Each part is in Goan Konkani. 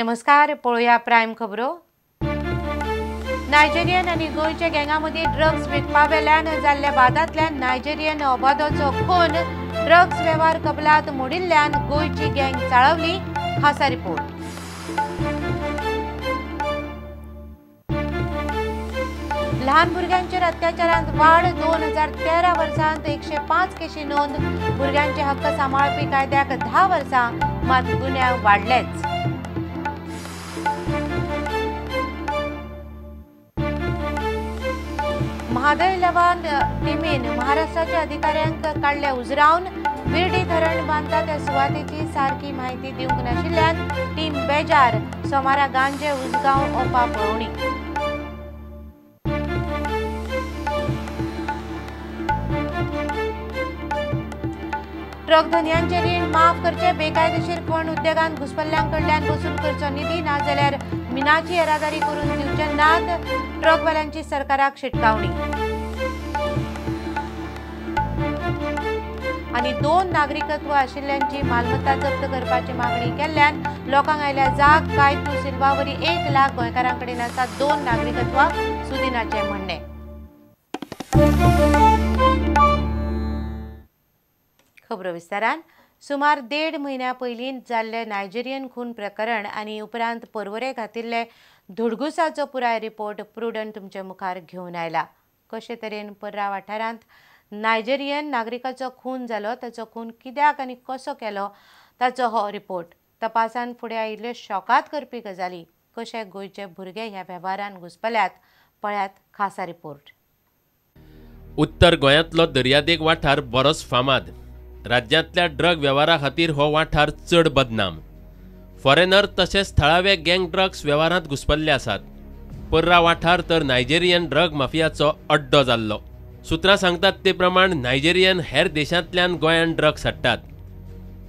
नमस्कार, पळोवया प्रायम खबरो। नायजेरियन आनी गोंयच्या गँगा मदीं ड्रग्स विकपा वेल्यान जाल्ल्या वादांतल्यान नायजेरियन ओबादोचो खून, ड्रग्स वेव्हार कबलात मोडिल्ल्यान गोंयची गँग चाळवली। खासा रिपोर्ट। ल्हान भुरग्यांचेर अत्याचारांत वाड, 2013 वर्सांत 105 केशी नोंद। भुरग्यांचे हक्क सांबाळपी कायद्याक 10 वर्सां, मात गुन्यांव वाडलेच। म्हादय लवान टिमीन महाराष्ट्राच्या अधिकाऱ्यांक काडले उजरावन। विर्डी धरण बांदता त्या सुवातेची सारकी म्हायती दिवंक नाशिल्ल्यान टीम बेजार। सोमारा गांजे उजगांव ओपा पळोवणी। ट्रक धनयांचे रीण माफ करचे, बेकायदेशीर खण उद्देगांत घुसपल्ल्यां कडल्यान वसूल करचो निधी, नाजाल्यार मिनाची येरादारी करून दिवचे नात। ट्रकवाल्यांची सरकाराक शिटकावणी। आनी 2 नागरिकत्व आशिल्ल्यांची मालमत्ता जप्त करपाची मागणी केल्ल्यान लोकांक आयल्या जाग। कायतू सिल्वा वरी 1 लाख गोंयकारां कडेन आसा 2 नागरिकत्व, सुदिनाचें म्हणणें। खबरो विस्तारान। सुमार 1.5 म्हयन्या पयलीं जाल्ले नायजेरियन खून प्रकरण आनी उपरांत पर्वरे घातिल्ले धुडगुसाचो पुराय रिपोर्ट प्रुडंट तुमचे मुखार घेवन आयला। कशे तरेन पर्रा वाठारांत नायजेरियन नागरिकाचो खून जालो, ताचो खून कित्याक आनी कसो केलो ताचो हो रिपोर्ट। तपासान फुडें आयिल्ल्यो शॉकात करपी गजाली, कशे गोंयचे भुरगे ह्या वेव्हारान घुसपल्यात, पळयात खासा रिपोर्ट। उत्तर गोंयांतलो दर्यादेग वाठार बरोच फामाद। राज्यांतल्या ड्रग वेव्हारा खातीर हो वाठार चड बदनाम। फॉरेनर तशेंच थळावे गँग ड्रग्स वेव्हारांत घुसपल्ले आसात। पर्रा वाठार तर नायजेरियन ड्रग माफियाचो अड्डो जाल्लो। सुत्रां सांगतात ते प्रमाण नायजेरियन हेर देशांतल्यान गोंयांत ड्रग्स हाडटात।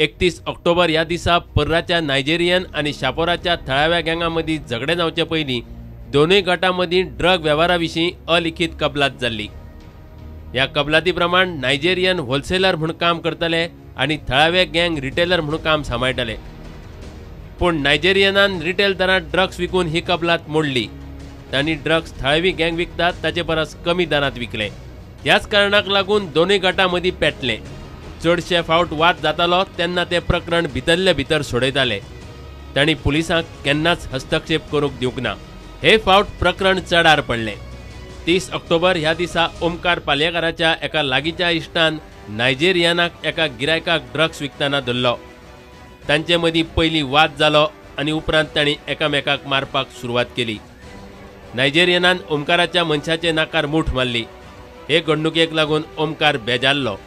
31 ऑक्टोबर ह्या दिसा पर्राच्या नायजेरियन आनी शापोराच्या थळाव्या गँगा मदीं झगडें जावचे पयलीं दोनूय गटां मदीं ड्रग वेव्हारा विशीं अलिखीत कबलात जाल्ली। ह्या कबलाती प्रमाण नायजेरियन होलसेलर म्हूण काम करतले आनी थळावे गँग रिटेलर म्हूण काम सांबाळटले। पूण नायजेरियनान रिटेल दरांत ड्रग्स विकून ही कबलात मोडली। तांणी ड्रग्स थळावी गँग विकतात ताचे परस कमी दरांत विकले। ह्याच कारणाक लागून दोनूय गटां मदीं पेटलें। चडशे फावट वाद जातालो तेन्ना ते प्रकरण भितरले भितर सोडयताले। तांणी पुलिसांक केन्नाच हस्तक्षेप करूंक दिवंक ना। हे फावट प्रकरण चडार पडलें। 30 ऑक्टोबर ह्या दिसा ओमकार पालयेकाराच्या एका लागींच्या इश्टान नायजेरियनाक एका गिरायकाक ड्रग्स विकतना धरलो। तांचे मदीं पयलीं वाद जालो आनी उपरांत तांणी एकामेकाक मारपाक सुरवात केली। नायजेरियनान ओमकाराच्या मनशाचे नाकार मूठ मारली। हे घडणुकेक लागून ओमकार बेजारलो।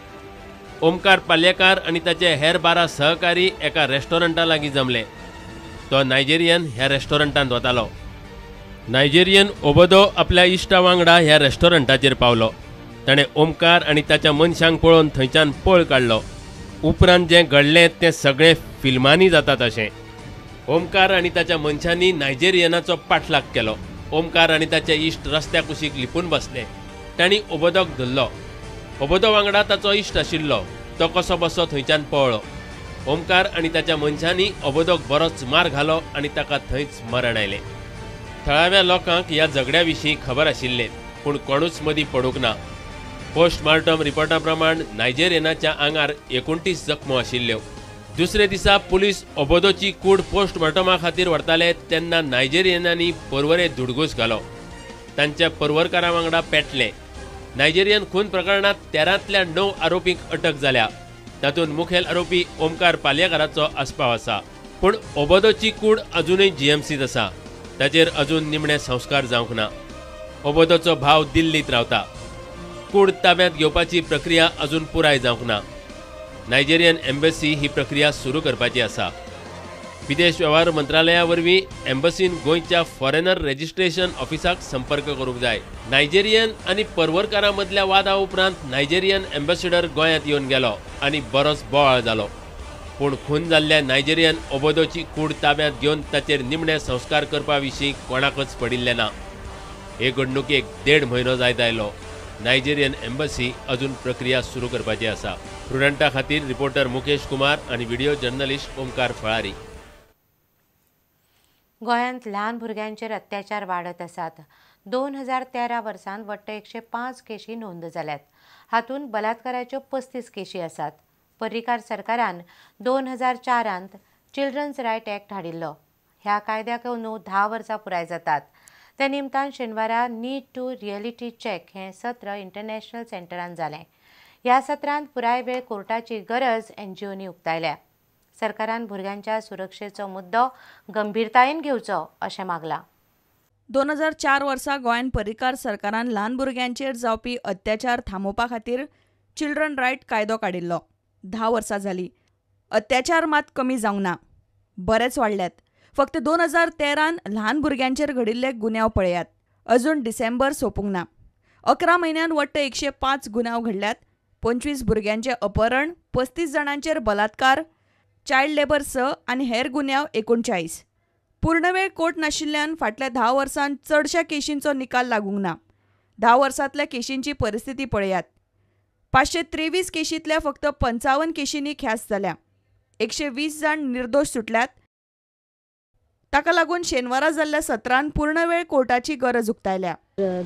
ओमकार पालयेकार आनी ताचे हेर 12 सहकारी एका रेस्टॉरंटा लागीं जमले। तो नायजेरियन ह्या रेस्टॉरंटांत वतालो। नायजेरियन ओबोदो आपल्या इश्टा वांगडा ह्या रेस्टॉरंटाचेर पावलो। ताणें ओमकार आनी ताच्या मनशांक पळोवन थंयच्यान पळ काडलो। उपरांत जें घडलें तें सगळें फिल्मांनी जाता तशें। ओमकार आनी ताच्या मनशांनी नायजेरियनाचो पाठलाग केलो। ओमकार आनी ताचे इश्ट रस्त्या कुशीक लिपून बसले। तांणी ओबोदोक धरलो। ओबोदो वांगडा ताचो इश्ट आशिल्लो, तो कसो बसो थंयच्यान पळ्ळो। ओमकार आनी ताच्या मनशांनी ओबोदोक बरोच मार घालो आनी ताका थंयच मरण आयलें। थळाव्या लोकांक ह्या झगड्या विशीं खबर आशिल्लें, पूण कोणूच मदीं पडूंक ना। पोस्टमार्टम रिपोर्टा प्रमाण नायजेरियनाच्या आंगार 29 जखमो आशिल्ल्यो। दुसरे दिसा पुलीस ओबोदोची कूड पोस्टमार्टमा खातीर व्हरताले तेन्ना नायजेरियनांनी पर्वरे धुडगूस घालो। तांच्या पर्वरकारां वांगडा पेटलें। नायजेरियन खून प्रकरणांत 13तल्या 9 आरोपींक अटक जाल्या। तातूंत मुखेल आरोपी ओमकार पालयेकाराचो आस्पाव आसा। पूण ओबोदोची कूड अजुनूय जीएमसींत आसा। ताचेर अजून निमणे संस्कार जावंक ना। ओबोदोचो भाव दिल्लींत रावता। कूड ताब्यांत घेवपाची प्रक्रिया अजून पुराय जावंक ना। नायजेरियन एम्बसी ही प्रक्रिया सुरू करपाची आसा। विदेश वेव्हार मंत्रालया वरवीं एम्बसीन गोंयच्या फॉरेनर रेजिस्ट्रेशन ऑफिसाक संपर्क करूंक जाय। नायजेरियन आनी पर्वरकारां मदल्या वादा उपरांत नायजेरियन एम्बॅसिडर गोंयांत येवन गेलो आनी बरोच बोवाळ जालो। पूण खून जाल्ल्या नायजेरियन ओबोदोची कूड ताब्यांत घेवन ताचेर निमणे संस्कार करपा विशीं कोणाकच पडिल्लें ना। हे घडणुकेक 1.5 म्हयनो जायत आयलो। नायजेरियन एम्बसी अजून प्रक्रिया सुरू करपाची आसा। प्रुडंटा खातीर रिपोर्टर मुकेश कुमार आनी व्हिडिओ जर्नलिस्ट ओमकार फळारी। गोंयांत ल्हान भुरग्यांचेर अत्याचार वाडत आसात. 2013 वर्सांत वट्ट 105 केशी नोंद जाल्यात. हातूंत बलात्काराच्यो 35 केशी आसात. पर्रीकार सरकारान 2004 चिल्ड्रन्स रायट एक्ट हाडिल्लो. ह्या कायद्याक अंदू 10 वर्सां पुराय जातात. त्या निमतान शेनवारा नीड टू रियलिटी चॅक हें सत्र इंटरनॅशनल सेंटरान जालें. ह्या सत्रांत पुराय वेळ कोर्टाची गरज एनजीओनी उक्तायल्या. सरकारान भुरग्यांच्या सुरक्षेचो मुद्दो गंभीरतायेन घेवचो अशें मागलां. 2004 वर्सा गोंयांत पर्रीकार सरकारान ल्हान भुरग्यांचेर जावपी अत्याचार थांबोवपा खातीर चिल्ड्रन रायट कायदो काडिल्लो. 10 वर्सां जालीं, अत्याचार मात कमी जावंक ना, बरेच वाडल्यात. फक्त 2013 ल्हान भुरग्यांचेर घडिल्ले गुन्यांव पळयात. अजून डिसेंबर सोंपूंक ना. 11 म्हयन्यांत वट्ट 105 गुन्यांव घडल्यात. 25 भुरग्यांचें अपहरण, 35 जाणांचेर बलात्कार, चायल्ड लेबर 6 आनी हेर गुन्यांव 39. पूर्णवेळ कोर्ट नाशिल्ल्यान फाटल्या 10 वर्सांत चडश्या केशींचो निकाल लागूंक ना. 10 वर्सांतल्या केशींची परिस्थिती पळयात. 523 केशींतल्या फक्त 55 केशींनी ख्यास्त जाल्या. 120 जाण निर्दोश सुटल्यात. ताका लागून शेनवारा जाल्ल्या सत्रान पूर्णवेळ कोर्टाची गरज उक्तायल्या.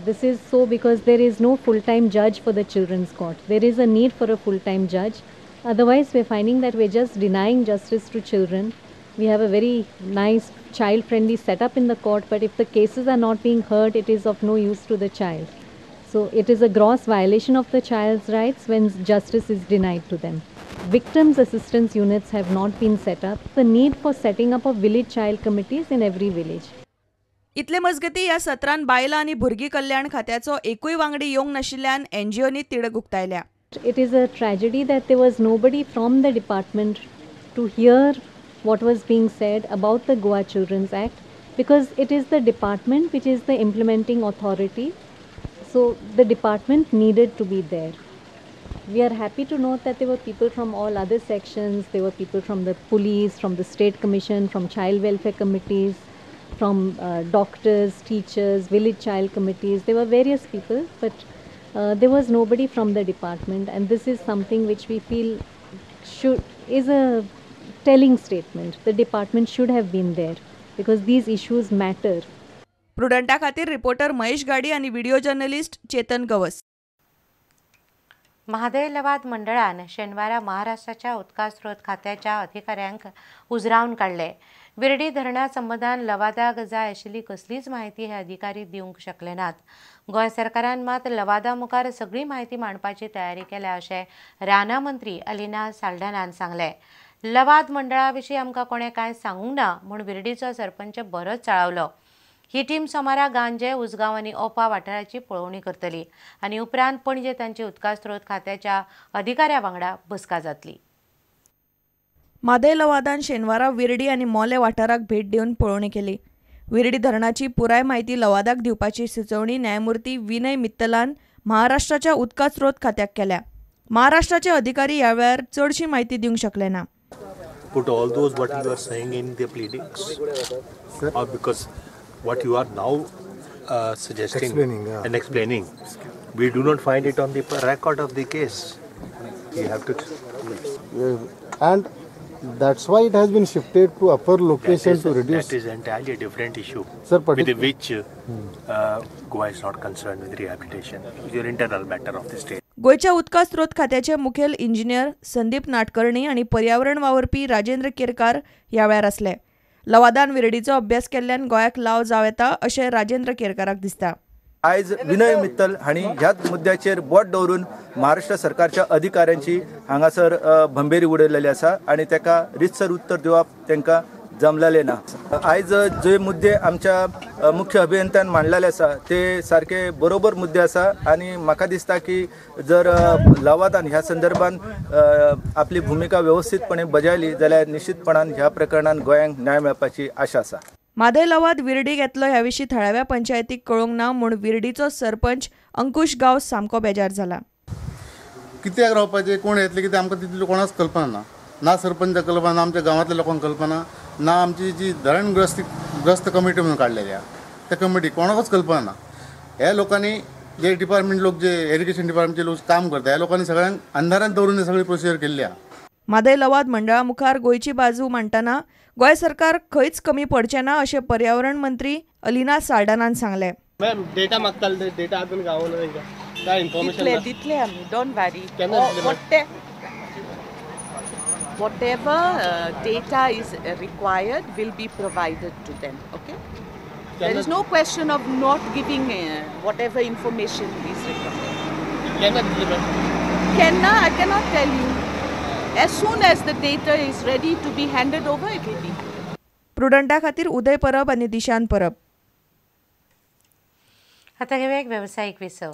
This is so because there is no full-time judge for the children's court. There is a need for a full-time judge. Otherwise, we're finding that we're just denying justice to children. We have a very nice child-friendly setup in the court, but if the cases are not being heard, it is of no use to the child. So it is a gross violation of the child's rights when justice is denied to them. Victims assistance units have not been set up. The need for setting up of village child committees in every village. इतले मजगती ह्या सत्रान बायलां आनी भुरगीं कल्याण खात्याचो एकूय वांगडी येवंक नाशिल्ल्यान एनजीओनी तिडक उक्तायल्या. It is a tragedy that there was nobody from the department to hear what was being said about the Goa Children's Act, because it is the department which is the implementing authority. So the department needed to be there. We are happy to note that there were people from all other sections. There were people from the police, from the state commission, from child welfare committees, from doctors, teachers, village child committees. There were various people, but there was nobody from the department, and this is something which we feel is a telling statement. The department should have been there because these issues matter. प्रुडंटा खातीर रिपोर्टर महेश गाडी आणि व्हिडिओ जर्नलिस्ट चेतन गवस. म्हादय लवाद मंडळान शेनवारा महाराष्ट्राच्या उदका स्रोत खात्याच्या अधिकाऱ्यांक उजरावन काडले. विर्डी धरणा संबंदान लवादाक जाय आशिल्ली कसलीच म्हायती हे अधिकारी दिवंक शकले नात. गोंय सरकारान मात लवादा मुखार सगळी म्हायती मांडपाची तयारी केल्या अशें रानां मंत्री अलिना साल्डानान सांगलें. लवाद मंडळा विशीं आमकां कोणें कांय सांगूंक ना म्हूण विर्डीचो सरपंच बरोच चाळवलो. ही टीम सोमारा गांजे, उसगांव आनी ओपा वाठाराची पळोवणी करतली आनी उपरांत पणजे तांची उदका स्रोत खात्याच्या अधिकाऱ्या वांगडा बसका जातली. म्हादय लवादान शेनवारा विर्डी आनी मोले वाठाराक भेट दिवन पळोवणी केली. विर्डी धरणाची पुराय म्हायती लवादाक दिवपाची सुचोवणी न्यायमूर्ती विनय मित्तलान महाराष्ट्राच्या उदका स्रोत खात्याक केल्या. महाराष्ट्राचे अधिकारी ह्या वेळार चडशी म्हायती दिवंक शकले ना. Put all those what you are saying in the pleadings, or because what you are now suggesting explaining, and explaining, we do not find it on the record of the case. You have to, and that's why it has been shifted to upper location to reduce. That is entirely a different issue, sir, with which Goa is not concerned with rehabilitation. It's your internal matter of the state. गोंयच्या उदका स्रोत खात्याचे मुखेल इंजिनियर संदीप नाटकर्णी आनी पर्यावरण वावुरपी राजेंद्र केरकार ह्या वेळार आसले. लवादान विर्डीचो अभ्यास केल्ल्यान गोंयाक लाव जावं येता अशें राजेंद्र केरकाराक दिसता. आयज विनय मित्तल हांणी ह्याच मुद्द्याचेर बोट दवरून महाराष्ट्र सरकारच्या अधिकाऱ्यांची हांगासर भंबेरी उडयलेली आसा आनी ताका रितसर उत्तर दिवप तांकां जमलेलें ना. आयज जे मुद्दे आमच्या मुख्य अभियंत्यान मांडलेले आसा ते सारके बरोबर मुद्दे आसा आनी म्हाका दिसता की जर लवादान ह्या संदर्भान आपली भुमिका वेवस्थीतपणे बजायली जाल्यार निश्चितपणान ह्या प्रकरणान गोंयांक न्याय मेळपाची आशा आसा. म्हादय लवाद विर्डीक येतलो ह्या विशीं थळाव्या पंचायतीक कळोवंक ना म्हूण विर्डीचो सरपंच अंकुश गांव सामको बेजार जाला. कित्याक रावपाचें, कोण येतले कितें आमकां तितली कोणाच कल्पना ना. ना सरपंच कल्पना, आमच्या गांवांतल्या लोकांक कल्पना ना, आमची जी धरणग्रस्त ग्रस्त कमिटी म्हणून काडलेली आहा त्या कमिटी कोणाकच कल्पना ना. ह्या लोकांनी जे डिपार्टमेंट लोक जे इरिगेशन डिपार्टमेंटचे लोक काम करता ह्या लोकांनी सगळ्यांक अंधारान दवरून सगळी प्रोसिजर केल्ली आहा. म्हादय लवाद मंडळा मुखार गोंयची बाजू मांडटना गोंय सरकार खंयच कमी पडचें ना अशें पर्यावरण मंत्री अलिना साल्डानान सांगलें. मॅम, डेटा मागताले, डेटा अजून गावना तांकां. काय इन्फॉर्मेशन दितले आमी, don't worry. Whatever data is required will be provided to them, okay? There is no question of not giving whatever information is required. Kenna, I cannot tell you. As soon as the data is ready to be handed over, it will be. प्रुडंटा खातीर उदय परब आनी दिशान परब. आता घेऊया एक व्यावसायिक विसव.